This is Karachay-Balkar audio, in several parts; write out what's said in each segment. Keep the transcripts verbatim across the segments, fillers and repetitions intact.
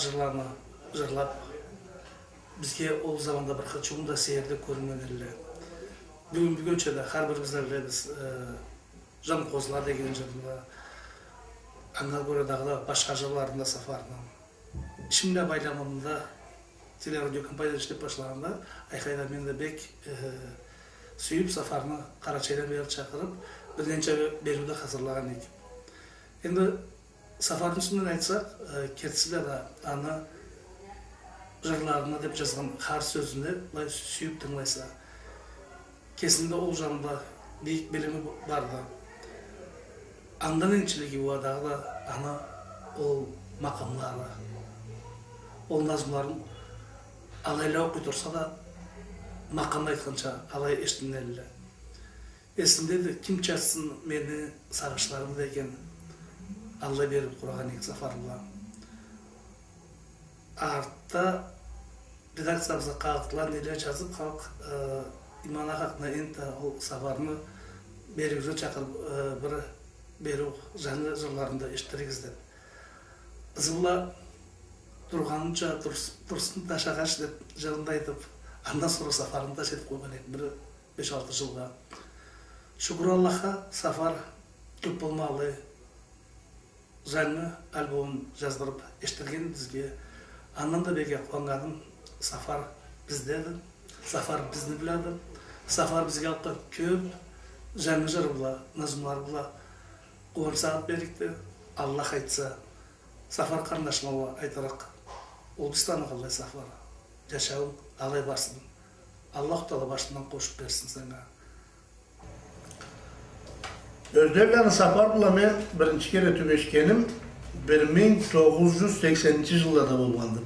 жырланы жырлап, бизге ол заманда бир хы-, чугун да сейирде кёрюнген эдиле. Бюгюн, бюгюнча да хар бирибиз да билебиз, э, «Жанкъозла» деген жырын да, анга кёре дагъыда башха жырларын да Сафарны. Ишим бла байламымда, телерадиокомпанияда ишлеп башлагъанда, Айхай да, мен да бек, э, сюйюп, Сафарны Къарачайдан бери чакъырып, бир ненча бе-, бериу да хазырлагъан эдик. Энди Сафарны юсюнден айтсакъ, э, кертиси бла да аны жырларына деп жазгъан хар сёзюне былай сюйюп тынгылайса, кесинде ол жанында бийик билими б-, барды. Андан энчилиги уа дагъыда аны ол макъамлары, ол назмуларын алайлай окъуй турса да, макъамда айтханча, алай эшитиле эдиле. Эсимдеди, «Ким чачсын мени сагъышларымы» деген, аллай бериу къурагъан эдик Сафар бла. Артда редакциябызгъа къагъытла, неле жазып, халкъ, э, Иман ахакъны, энтда ол Сафарны бериуюбюзге чакъырып, э, бир бериу, жангы жырларын да эшитдиригиз деп. Ызы бла «Тургъанымча турс-, турсун таш агъач» деп жырын да айтып, андан сора Сафарны да эшитип къойгъан эдик бир беш-алты жылгъа. Шукур Аллахха, Сафар кёп болмагъанлай жангы альбомун жаздырып эшитдирген бизге. Андан да бек къууаннганым, Сафар биздеди, Сафар бизни биледи. Сафар бизге алкъын кёп жангы жыры бла, назмулары бла къууанч сагъат берликди. Аллах айтса, Сафар къарындашыма уа айтырыкъ: ол биз таныгъанлай Сафар, жашауунг алай барсын. Аллаху Тагъала башындан къошуп берсин санга. Ёзденланы Сафар бла мен биринчи кере тюбешгеним бир минг тогъуз жюз сексенинчи жыллада болгъанды.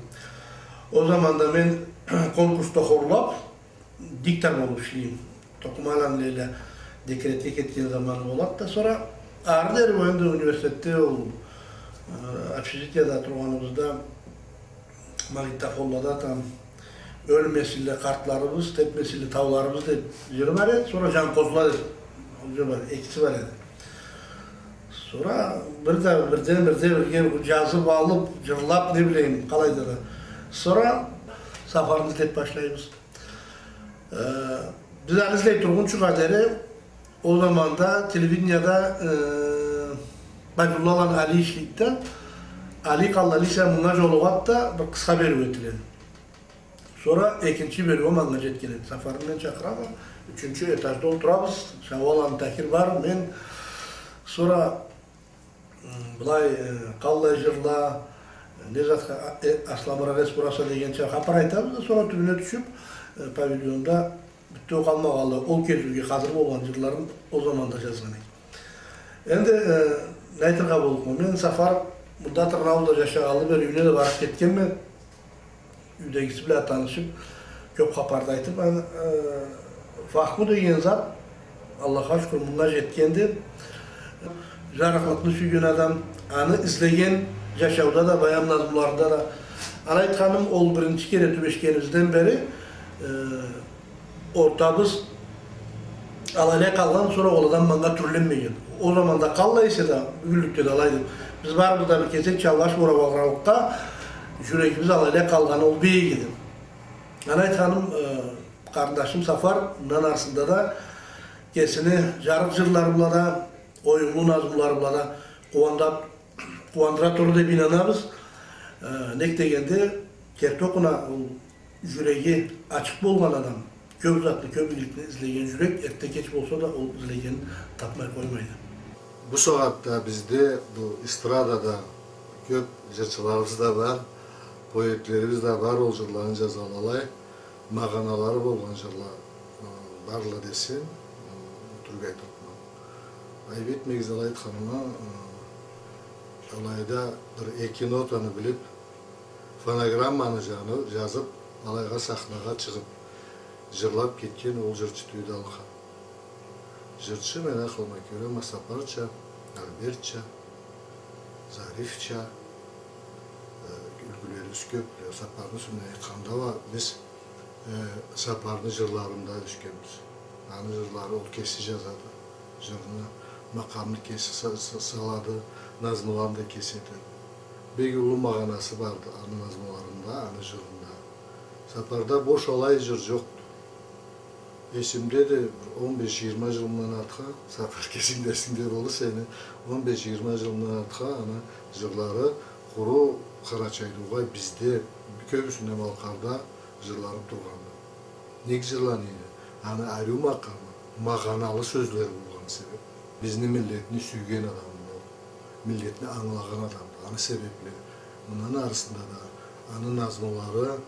Ол заманда мен конкурсда хорлап, диктор болуп ишлейме. Токъмаланы Лейла декретге кетген заманы болады да, сора ары дери энди университетде ол, э, общежитияда тургъаныбызда, магнитофонлада там «Ёлмесинле къартларыбыз, тепмесинле тауларыбыз» деп жыры бар эди, сора «Жанкъозла» деп жыры бар, экиси бар эди. Сора бир да бирден бирде бирге жазып алып, жырлап, не билейим, къалайда да. Сора Сафарны излеп башлайбыз. Э, биз аны излей тургъунчугъа дери, ол заманда телевиденияда, э, Байдуллаланы Али ишлейди да, Али къаллай эсе, мынга жолугъады да, бир къысха бериу этиледи. Сора экинчи бериу манга жетген эди. Сафарны мен чакъырама, ючюнчю этажда олтурабыз, Шауаланы Тахир бар, мен. Сора М, былай, э, къаллай жырла, не затха, э, асламыракъ эс бураса дегенча хапар айтабыз да, сора тюбюне тюшюп, э, павильонда бютеу къалмагъанлай, ол кезиуге хазыр болгъан жырларын ол заманда жазгъан эди. Энди, э, не айтыргъа боллукъма, мен Сафар мында Тырныауузда жашагъанлы бери юйюне да барып кетгенме. Юйдегиси бла танышып, кёп хапар да айтып, аны, э, фахму деген зат, Аллахха шукур, мынга жетгенди. Жарыкълыкъны сюйген адам, аны излеген, жашауда да, баям назмуларында да. Аны айтханым, ол биринчи кере тюбешгенибизден бери, э, ортабыз алайлай къалгъан, сора ол адам манга тюрленмеген. Ол заманда къаллай эсе да, бюгюнлюкде да алайды. Биз барыбыз да бир кесек чалбаш орап алгъанлыкъгъа, жюрегибиз алайлай къалгъаны ол бек иги эди. Аны айтханым, э, къарындашым Сафар, мындан арысында да кесини жарыкъ жырлары бла да, оюмлу назмулары бла да къууандап, къууандыра турурду деп ийнанабыз. Э, нек дегенде, керти окъуна ол жюреги ачыкъ болгъан адам, кёп затны, кёп игиликни излеген жюрек эртте-кеч болса да ол излегенин тапмай къоймайды. Бусагъатда бизде бу эстрадада кёп жырчыларыбыз да бар, поэтлерибиз да бар, ол жырланы жазгъанлай, магъаналары болгъан жырла, ы, барла десем, ы, ётюрюк айтырыкъма. Айып этмегиз, алай айтханыма, ы, алайда бир эки нотаны билип, фонограмманы жаны-, жазып, алайгъа сахнагъа чыгъып, жырлап кетген ол жырчы тюйюлдю алкъын. Жырчы, мени акъылыма кёре, ма Сапарча, Альбертча, Зарифча, э, юлгюлерибиз кёп. Сапарны юсюнден айтханда уа, биз, э, Сапарны жырларында ёсгенбиз. Аны жырлары ол кеси жазады. Жырны, макъамны кеси са-, са-, салады, назмуланы да кеси этеди. Бек уллу магъанасы барды аны назмуларында, аны жырында. Сапарда бош алай жыр жокъду. Эсимде да бир он беш-жыйырма жыл мындан артха, Сапар, кесинг да эсингде болур сени, он беш-жыйырма жыл мындан артха аны жырлары къуру Къарачайда угъай, бизде, кёбюсюнде Малкъарда жырланыб тургъанды. Нек жырлана эди? Аны ариу макъамы, магъаналы сёзлери болгъаны себеб. Бизни миллетни сюйген адамды ол. Миллетни ангылагъан адамды. Аны себебли мындан арысында да аны назмулары,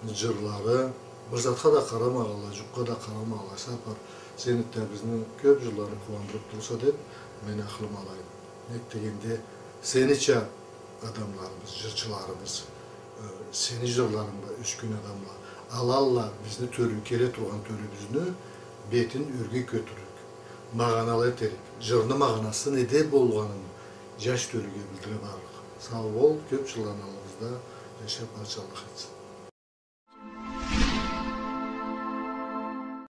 жырлары, бир затха да къарамагъанлай, жукъгъа да къарамагъанлай, Сапар, сен да бизни кёб жылланы къууандырыб турурса деб, мен акъылым алайды. Нек дегенде, сенича адамларыбыз, жырчыларыбыз, э, сени жырларынг бла ёсген адамла, алалла бизни тёлю, келе тургъан тёлюбюзню бетин ёрге кётюрлюк, магъаналы этерик, жырны магъанасы неде болгъанын жаш тёлюге билдире барлыкъ. Сау бол, кёб жылланы аллыбызда жашаб, патшаллыкъ этсин.